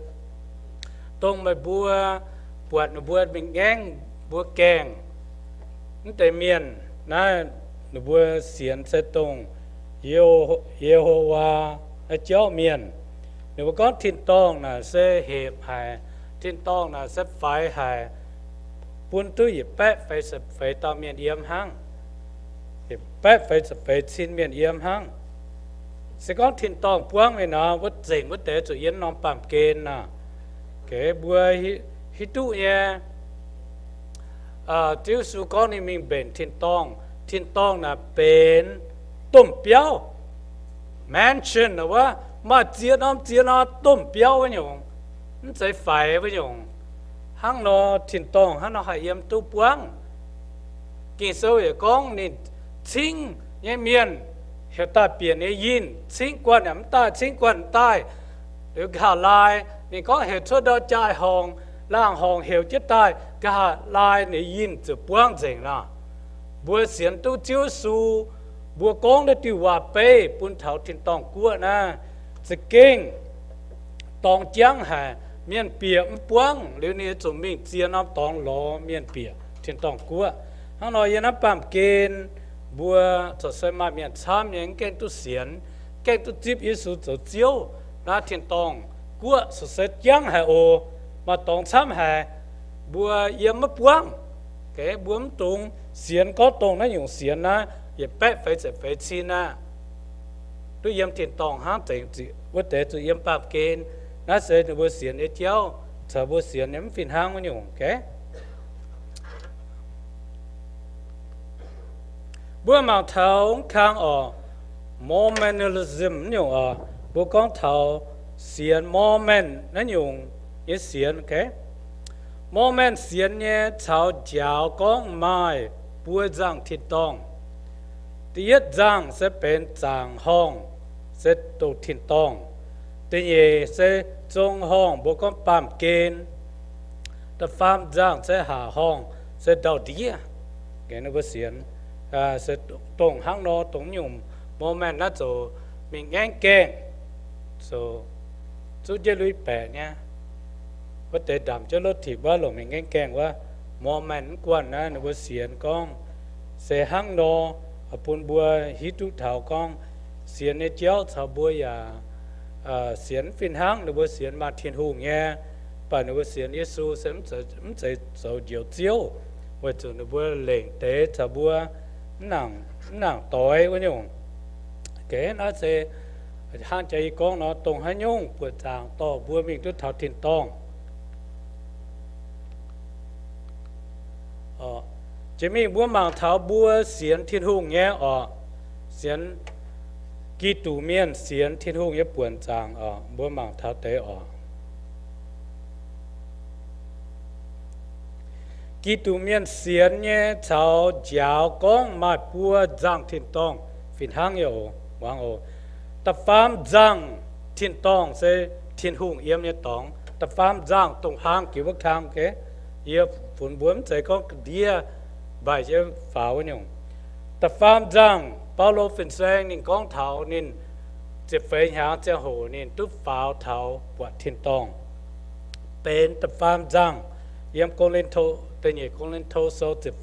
Dongh meih mbuo buatc ninh mbuo mingh ngaengv mbuo gaengh mv deix mienh naaiv, ninh mbuo sienx se dongh Ye, Yehowa naaiv jauv mienh. Ninh mbuo gorngv tin-dorngh naaic se hepc haic, tin-dorngh naaic se faix haic, bun duqv yietc baeqv feix ziepc feix dauh mienh yiem hnangv, yietc baeqv feix ziepc feix cin mienh yiem hnangv. Se gorngv tin-dorngh buangv mingh nor, wuov zengc wuov deix zuqc yiem norm baamh gen naaic. Geh mbuo hiuv duqv nyei, Ziouv Yesu gorngv ninh mingh mbenc tin-dorngh. Tin-dorngh naaic benx domh biauv, mansion wuov, maaih ziex norm ziex norm domh biauv wuov nyungc, mv zeiz faix wuov nyungc. Hnangv nor tin-dorngh hnangv nor haih yiem duqv buangv. Ging-Sou yaac gorngv ninh cingv nyei mienh heuc daaih bieqc ninh nyei yinh, cingv guanh yaac mv daaih, cingv guanh mv daaih. Liuz nqa'haav laai ninh gorngv heuc cuotv ndortv jaa-horngc, laangh horngc heuc jienv daaih, nqa'haav laai ninh nyei yinh ziouc buangv nzengc lorqc. Mbuo sienx duqv Ziouv Yesu, mbuo gorngv naaiv diuh waac-beiv bun taux tin-dorngh guoqv naaiv, za'gengh dorngx jangv haic, mienh bieqc mv buangv. Liuz ninh zuqc mingh ziex norm dorngx lorz mienh bieqc tin-dorngh guoqv. Hnangv nor yiem naaiv baamh gen mbuo corc se maaih mienh camv nyei mv gaengh duqv sienx, gaengh duqv zipv Yesu zoux Ziouv. Naaiv tin-dorngh guoqv corc se jangv haic oc, maaih dorngx camv haic, mbuo yiem maiv buangv. Geh mbuo mv dungx sienx gorngv dongh naaiv nyungc sienx naaiv yietc baeqv feix ziepc feix cin aqv, duqv yiem tin-dorngh hnangv, zengc wuov deix zuqc yiem baamh gen. Naaiv se ninh mbuo sienx nyei jauv caux mbuo sienx nyei mv fih hnangv wuov nyungc. Geh mbuo mangc taux mv kang oc, Mormonism nyungc oc, mbuo gorngv taux sienx Mormon naaiv nyungc nyei sienx. Mormon sienx nyei caux njaaux gorngv maaih buo nzangc tin-dorngh. Da'yietv nzangc se benx zaangc horngh, se dongh tin-dorngh. Da'nyeic se zong horngh, mbuo gorngv baamh gen. Da'faam nzangc se haac horngh, se ndau-ndiev. Geh ninh mbuo sienx se dongh hnangv nor, dongh nyungc Mormon naaiv zoux mingh ngaengv gaengh, zoux zuqv jienv lui-baeqc nyei. Wuov deix ndamc jienv lotv-tipc wuov longc mingh ngaengv gaengh wuov, Mormon mv guanh naaiv ninh mbuo sienx gorngv se hnangv nor, bun mbuo hiuv duqv taux gorngv sienx nyei jauv caux mbuo yaac sienx mv fih hnangv. Ninh mbuo sienx maaih Tin-Hungh nyei, mv baac ninh mbuo sienx Yesu se mv zeiz zoux Njoux Ziouv, weic zuqc ninh mbuo lengc deix caux mbuo mv nangc doix wuov nyungc. Geh naaiv se hnangv jaax yie gorngv nor, dongh haaix nyungc buoqc zaangc dorh mbuo mingh duqv taux tin-dorngh. Jiex mingh mbuo mangc taux mbuo sienx Tin-Hungh nyei orqc, sienx Giduc mienh sienx Tin-Hungh nyei buonc zaangc orqc, mbuo mangc taux deix orqc. Giduc mienh sienx nyei caux njaaux gorngv maaih buo nzangh tin-dorngh fih hnangv nyei oc, muangx oc. Da'faam nzangh tin-dorngh se Tin-Hungh yiem nyei dorngx. Da'faam nzangh dongh hlang jiex wuov kang, yie funx mbuo mv zeiz gorngv ga'ndiev mbaih jienv faaux wuov nyungc. Da'faam nzangh, Baulo fin-saeng ninh gorngv taux ninh ziepc feix hnyangx ziangh hoc ninh duqv faaux taux buatc tin-dorngh, benx da'faam nzangh. Yiem Ko^lin^to, da'nyeic Ko^lin^to Sou ziepc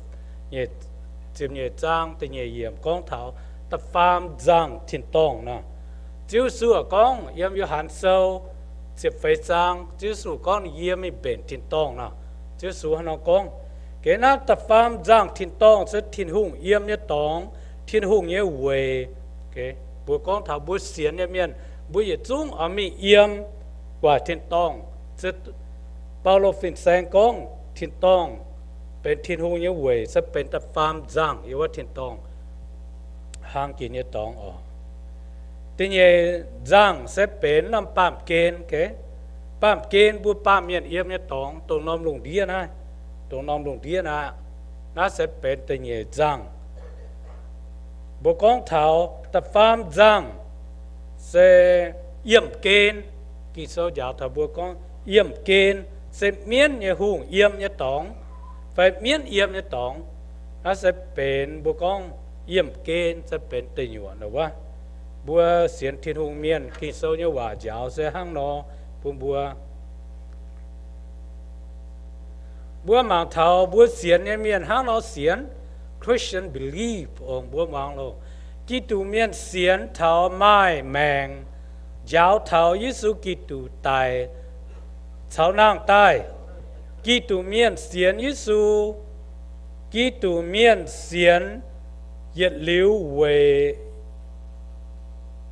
nyeic zaang da'nyeic yiemc gorngv taux da'faam nzangh tin-dorngh nor. Ziouv Yesu gorngv yiem Yo^han Sou ziepc feix zaang, Ziouv Yesu gorngv ninh yie mingh mbenc tin-dorngh nor. Ziouv Yesu hnangv nor gorngv. Geh naaiv da'faam nzangh tin-dorngh se Tin-Hungh yiem nyei dorngx, Tin-Hungh nyei weic. Mbuo gorngv taux mbuo sienx nyei mienh, mbuo yietc zungv oix mingh yiem guaaic tin-dorngh. Baulo fin-saeng gorngv tin-dorngh benx Tin-Hungh nyei weic se benx da'faam nzangh yiem wuov tin-dorngh hlang jiex nyei dorngx oc. Da'nyeic nzangh se benx norm baamh gen. Baamh gen mbuo baamh mienh yiem nyei dorngx, dongh norm lungh ndiev naaiv, dongh norm lungh ndiev naaiv, naaiv se benx da'nyeic nzangh. Mbuo gorngv taux da'faam nzangh se yiemh gen. Ging-Sou njaaux taux mbuo gorngv yiemh gen se mienv nyei hungh yiem nyei dorngx, fai mienv yiem nyei dorngx. Naaiv se benx mbuo gorngv yiemh gen se benx deic nyuoqc nor wuov. Mbuo sienx Tin-Hungh mienh, Ging-Sou nyei waac njaaux se hnangv nor bun mbuo. Mbuo mangc taux mbuo sienx nyei mienh hnangv nor sienx, Christian belief, ong mbuo muangx loh. Giduc mienh sienx taux maaih maengc, njaaux taux Yesu Giduc daic caux nangh daaih. Giduc mienh sienx Yesu. Giduc mienh sienx yietc liuz weic,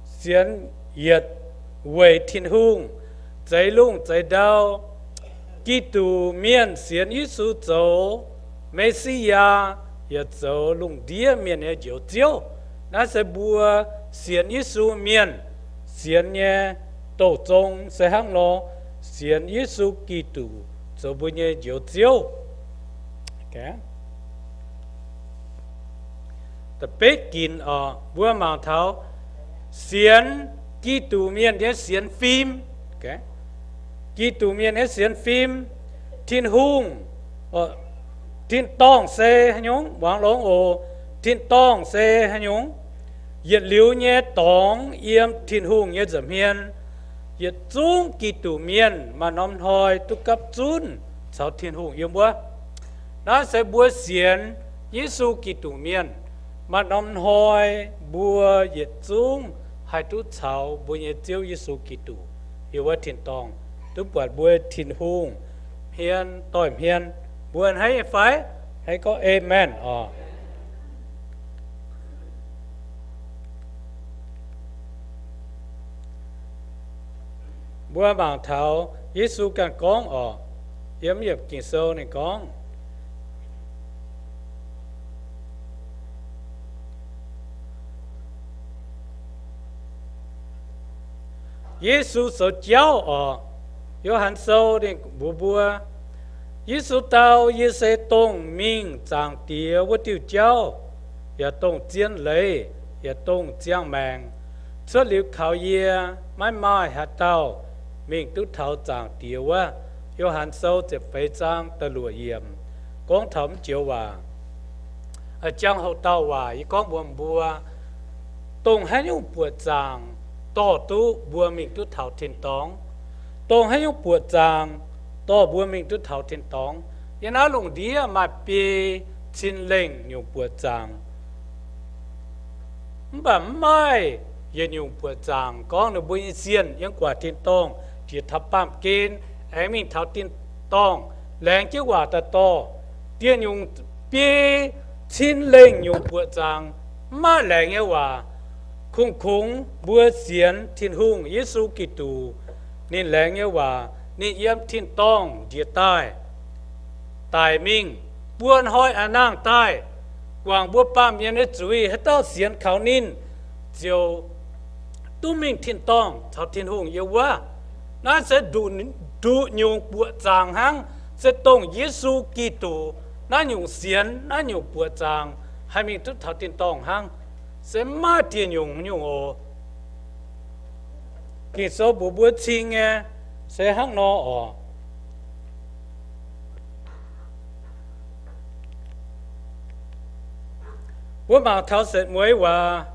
sienx yietc weic Tin-Hungh, zeix lungh zeix ndau. Giduc mienh sienx Yesu zoux Me^si^yaa, yaac zoux lungh ndiev mienh nyei Njoux Ziouv. Naaiv se mbuo sienx Yesu mienh sienx nyei douh zong se hnangv nor, sienx Yesu Giduc zoux mbuo nyei Njoux Ziouv. Da'betv ginc oc, mbuo mangc taux sienx Giduc mienh nyei sienx fim. Giduc mienh nyei sienx fim, Tin-Hungh, tin-dorngh se haaix nyungc? Muangx longx oc. Tin-dorngh se haaix nyungc? Yietc liuz nyei dorngx yiem Tin-Hungh nyei nza'hmien. Yietc zungv Giduc mienh maaih norm hnoi duqv gapv zunv caux Tin-Hungh yiem wuov. Naaiv se mbuo sienx Yesu Giduc mienh, maaih norm hnoi mbuo yietc zungv haih duqv caux mbuo nyei Ziouv Yesu Giduc yiem wuov tin-dorngh, duqv buatc mbuo Tin-Hungh hmien doix-hmien. Mbuo hneiv nyei fai? Hneiv gorngv Amen oc. Mbuo mangc taux Yesu ganh gorngv oc, yiem yiemc Ging-Sou ninh gorngv, Yesu zoux jauv oc. Yo^han Sou ninh mbuox mbuo, Yesu dau, Yie se dongh mingh Zaangc Diex wuov diuh jauv, yaac dongh zien leiz, yaac dongh ziangh maengc. Cuotv liuz kaux yie, maiv maaih haaix dauh mingh duqv taux Zaangc Diex wuov. Yo^han Sou ziepc feix zaang da'luoqc yiemc gorngv taux mv joux waac. Jangx-hoc dauh waac yie gorngv mbuox mbuo, dongh haaix nyungc buoqc zaangc dorh duqv mbuo mingh duqv taux tin-dorngh? Dongh haaix nyungc buoqc zaangc dorh mbuo mingh duqv taux tin-dorngh? Yiem naaiv lungh ndiev maaih biei cin lengh nyungc buoqc zaangc. Mv baac mv maaih yietc nyungc buoqc zaangc gorngv ninh mbuo nyei sienh yiem guaax tin-dorngh jiex taux baamh gen aengx mingh taux tin-dorngh laengz jienv waac daaih dorh. Dieh nyungc biei cin lengh nyungc buoqc zaangc mv maaih laengz nyei waac. Kungx-kungx mbuo sienx Tin-Hungh Yesu Giduc, ninh laengz nyei waac, ninh yiem tin-dorngh njiec daaih, daic mingh, buo hnoi a'hnangv daaih, guangc mbuo baamh mienh nyei zuiz. Haaix dauh sienx kaux ninh ziouc duqv mingh tin-dorngh caux Tin-Hungh yiem wuov. Naaiv se nduqc nyungc buoqc zaangc hnangv, se dongh Yesu Giduc naaiv nyungc sienx, naaiv nyungc buoqc zaangc haih mingh duqv taux tin-dorngh hnangv. Se mv maaih dieh nyungc nyungc oc. Ging-Sou mbuox mbuo cing nyei se hnangv nor oc. Mbuo mangc taux setv mueiz waac,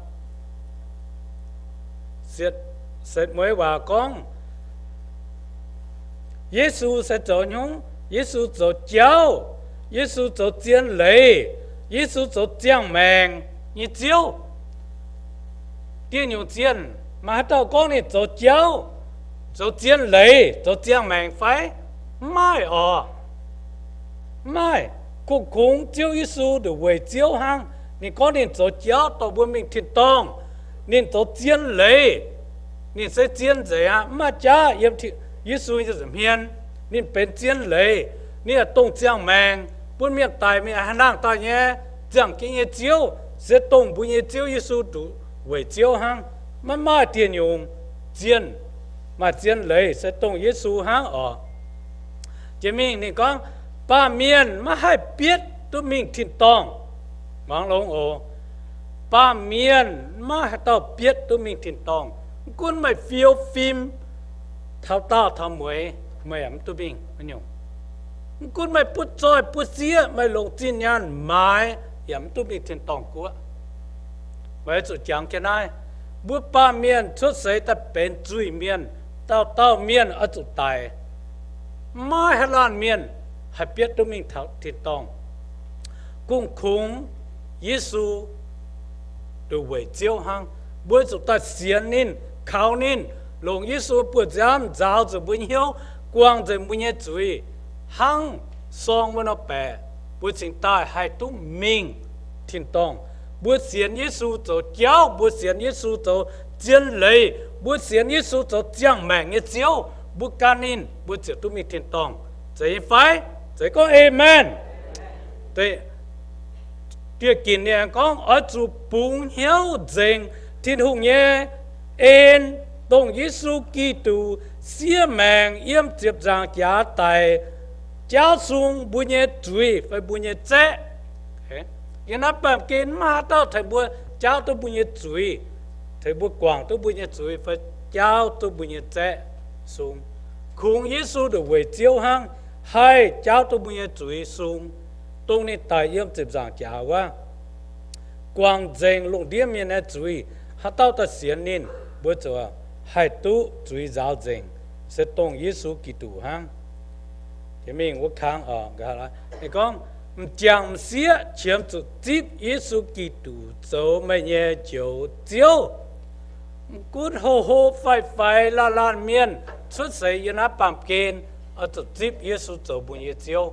setv mueiz waac gorngv, Yesu se zoux hnyouv, Yesu zoux jauv, Yesu zoux zien leiz, Yesu zoux ziangh maengc nyei Ziouv. Dieh nyungc zienh maaih haaix dauh gorngv ninh zoux jauv, zoux zien leiz, zoux ziangh maengc fai? Mv maaih oc. Mv maaih. Kungx-kungx Ziouv Yesu nduqc weic Ziouv hnangv. Ninh gorngv ninh zoux jauv dorh mbuo mingh tin-dorngh. Ninh zoux zien leiz. Ninh se zien nzengc aqv. Mv maaih jaav yiem Yesu nyei nza'hmien. Ninh benx zien leiz. Ninh yaac dongh ziangh maengc bun mienh daic mingh a'hnangv daaih nyei ziangh jienv nyei Ziouv, se dongh mbuo nyei Ziouv Yesu nduqc weic Ziouv hnangv. Maiv maaih dieh nyungc zienh maaih zien leiz se dongh Yesu hnangv oc. Jiex mingh ninh gorngv, baamh mienh maiv haih bietv duqv mingh tin-dorngh. Muangx longx oc. Baamh mienh maiv haaix dauh bietv duqv mingh tin-dorngh. Mv gunv meih fiou fim taux daauh taux mueiz, meih yaac mv duqv mingh. Mv gunv meih butv zoih butv sieqv, meih longc zinh nyaanh maaiz, yaac mv duqv mingh tin-dorngh guoqv. Meih oix zuqc jangx jienv naaiv, mbuo baamh mienh cuotv seix daaih benx zuiz-mienh, dauh dauh mienh oix zuqc daic. Maiv haaix laanh mienh haih bietv duqv mingh taux tin-dorngh. Kungx-kungx Yesu nduqc weic Ziouv hnangv. Mbuo zuqc daaih sienx ninh, kaux ninh, longc Yesu buoz-nziaamv nzaaux nzengc mbuo nyei hnyouv, guangc nzengc mbuo nyei zuiz, hnangv sorng wuov nor baeqc, mbuo cingx daaih haih duqv mingh tin-dorngh. Mbuo sienx Yesu zoux jauv, mbuo sienx Yesu zoux zien leiz, mbuo sienx Yesu zoux ziangh maengc nyei Ziouv, mbuo gan ninh, mbuo ziouc duqv mingh tin-dorngh. Zeiz nyei fai? Zeiz gorngv Aamen. Dieh ginc ninh aengx gorngv, oix zuqc bungx hnyouv nzengc Tin-Hungh nyei en, dongh Yesu Giduc siev maengc yiem ziepc nzaangc jaax daic, jaauv sung mbuo nyei zuiz fai mbuo nyei zaeqv. Yiem naaiv baamh gen maiv haaix dauh tengx mbuo jaauv duqv mbuo nyei zuiz, tengx mbuo guangc duqv mbuo nyei zuiz fai jaauv duqv mbuo nyei zaeqv sung. Kungx Yesu nduqc weic Ziouv hnangv haih jaauv duqv mbuo nyei zuiz sung, dongh ninh daic yiem ziepc nzaangc jaax wuov, guangc nzengc lungh ndiev mienh nyei zuiz. Haaix dauh daaih sienx ninh, mbuo ziouc haih duqv zuiz nzaaux nzengc, se dongh Yesu Giduc hnangv. Mingh wuov kang, ninh gorngv, m'jangc m'sieqv qiemx zuqc zipv Yesu Giduc zoux meih nyei Njoux Ziouv. Mv gunv hlo hlo faix-faix laanh laanh mienh cuotv seix yiem naaiv baamh gen, oix zuqc zipv Yesu zoux mbuo nyei Ziouv.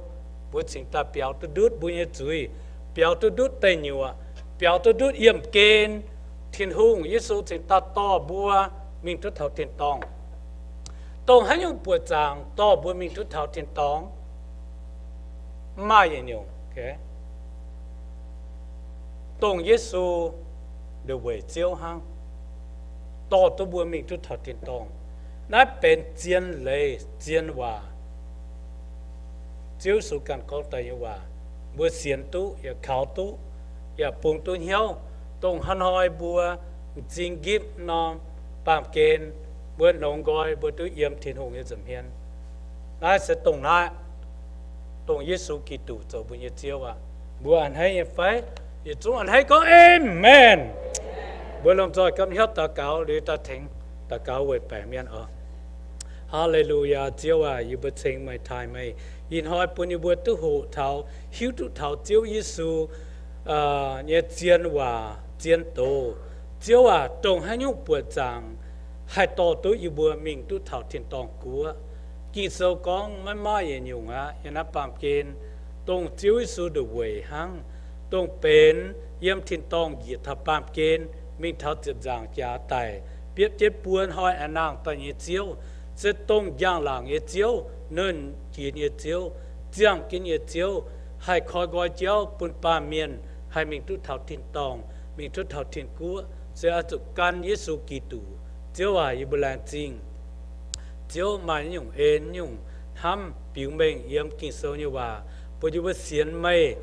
Mbuo cingx daaih biaux duqv ndutv mbuo nyei zuiz, biaux duqv ndutv deic nyuoqc, biaux duqv ndutv yiemh gen. Tin-Hungh Yesu cingx daaih dorh mbuo mingh duqv taux tin-dorngh. Dongh haaix nyungc buoqc zaangc dorh mbuo mingh duqv taux tin-dorngh? Mv maaih yietc nyungc. Dongh Yesu nduqc weic Ziouv hnangv, dorh duqv mbuo mingh duqv taux tin-dorngh. Naaiv benx zien leiz zien waac. Ziouv Yesu ganh gorngv daaih nyei waac, mbuo sienx duqv yaac kaux duqv, yaac bungx duqv hnyouv. Dongh haaix hnoi mbuo m'zing nqipv norm baamh gen, mbuo longx nqoi mbuo duqv yiem Tin-Hungh nyei nza'hmien. Naaiv se dongh naaiv, dongh Yesu Giduc zoux mbuo nyei Ziouv aqv. Mbuo a'hneiv nyei fai? Yietc zungv a'hneiv gorngv, Aamen. Mbuo lomh nzoih gapv hnyouv daux gaux, liuz daaih tengx daux gaux weic baengc mienh oc. Haa^le^lu^yaa. Ziouv aac, yie mbuo ceng meih, taaih meih ih hnoi bun yie mbuo duqv hoqc taux, hiuv duqv taux Ziouv Yesu nyei zien waac, zien doz. Ziouv aac, dongh haaix nyungc buoqc zaangc haih dorh duqv yie mbuo mingh duqv taux tin-dorngh guoqv. Ging-Sou gorngv maiv maaih yietc nyungc aqv. Yiem naaiv baamh gen, dongh Ziouv Yesu ndongc weic hnangv, dongh benx yiem tin-dorngh njiec taux baamh gen, mingh taux ziepc nzaangc jaax daic, biopv jienv buo hnoi aengx nangh daaih nyei Ziouv, se dongh njang-laangc nyei Ziouv, nernh jiex nyei Ziouv, ziangh jienv nyei Ziouv, haih koi nqoi jauv bun baamh mienh haih mingh duqv taux tin-dorngh, mingh duqv taux tin-guoqv, se oix zuqc gan Yesu Giduc. Ziouv aac, yie mbuo laengz zingh. Ziouv maaih nyungc en nyungc hnamv biux mengh yiem Ging-Sou nyei waac bun yie mbuo sienx meih,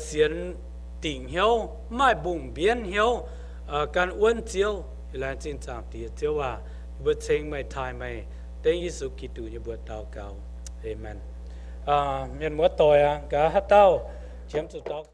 sienx dingc hnyouv, maaih mbungh mbienv hnyouv, gan wuonv Ziouv. Laengz zingh Zaangc Diex. Ziouv aac, yie mbuo ceng meih, taaih meih, dengv Yesu Giduc nyei mbuox daux gaux. Aamen. Mienh muoz-doic aac, nqa'haav haaix dauh qiemx zuqc daux